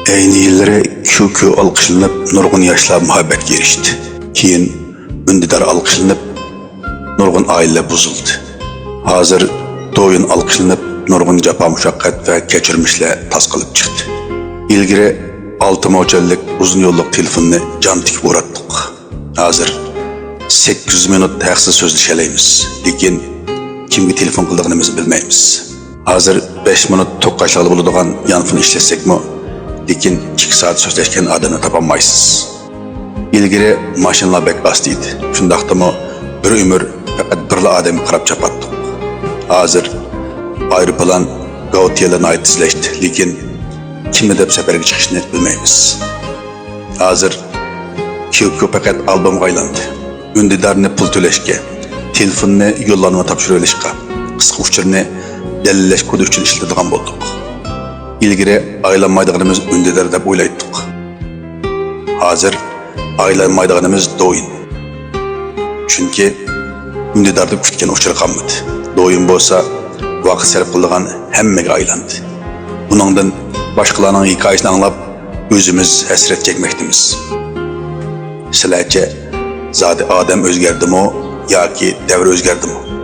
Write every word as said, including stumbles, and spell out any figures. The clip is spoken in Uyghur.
ئەينى يىللىرى كيۇ كيۇ ئالقىشلىنىپ، نۇرغۇن ياشلار مۇھەببەتكە ئېرىشتى. كېيىن ئۈندىدار ئالقىشلىنىپ، نۇرغۇن ئائىلىلەر بۇزۇلدى. ھازىر دويىن ئالقىشلىنىپ، نۇرغۇن جاپا-مۇشەققەت ۋە كەچۈرمىشلەر تاسقىلىپ چىقتى. ئىلگىرى ئالتە موچەنلىك ئۇزۇن يوللۇق تېلېفوننى جان تىكىپ ئۇراتتۇق. ھازىر سەككىز يۈز مىنۇت ھەقسىز سۆزلىشەلەيمىز، لېكىن كىمگە تېلېفون قىلىدىغىنىمىزنى بىلمەيمىز. ھازىر بەش مىنۇت توك قاچىلاڭدا بولىدىغان يانفون ئىشلەتسەكمۇ، لېكىن ئىككى سائەت سۆزلەشكەن ئادەمنى تاپالمايسىز. ئىلگىرى ماشىنىلار بەك ئاستا ئىدى. شۇنداقتىمۇ بىر ئۆمۈر پەقەت بىرلا ئادەمگە قاراپ چاپاتتۇق. ھازىر ئايروپىلان، گاۋتىيەلەر ناھايىتى تېزلەشتى، لېكىن كىمنى دەپ سەپەرگە چىقىشنى بىلمەيمىز. ھازىر كيۇ كيۇ پەقەت ئالبومغا ئايلاندى. ئۈندىدارنى پۇل تۆلەشكە، تېلېفوننى يوللانما تاپشۇرۇۋېلىشقا، قىسقا ئۇچۇرنى دەلىللەش كودى ئۈچۈن ئىشلىتىدىغان بولدۇق. ئىلگىرى ئايلانمايدىغىنىمىز ئۈندىدار دەپ ئويلايتتۇق. ھازىر ئايلانمايدىغىنىمىز دويىن. چۈنكى ئۈندىداردا كۈتكەن ئۇچۇر قالمىدى. دويىن بولسا ۋاقىت سەرپ قىلىدىغان ھەممىگە ئايلاندى. بۇنىڭدىن باشقىلارنىڭ ھېكايىسىنى ئاڭلاپ، ئۆزىمىز ھەسرەت چەكمەكتىمىز. سىلەرچە، زادى ئادەم ئۆزگەردىمۇ ياكى دەۋر ئۆزگەردىمۇ؟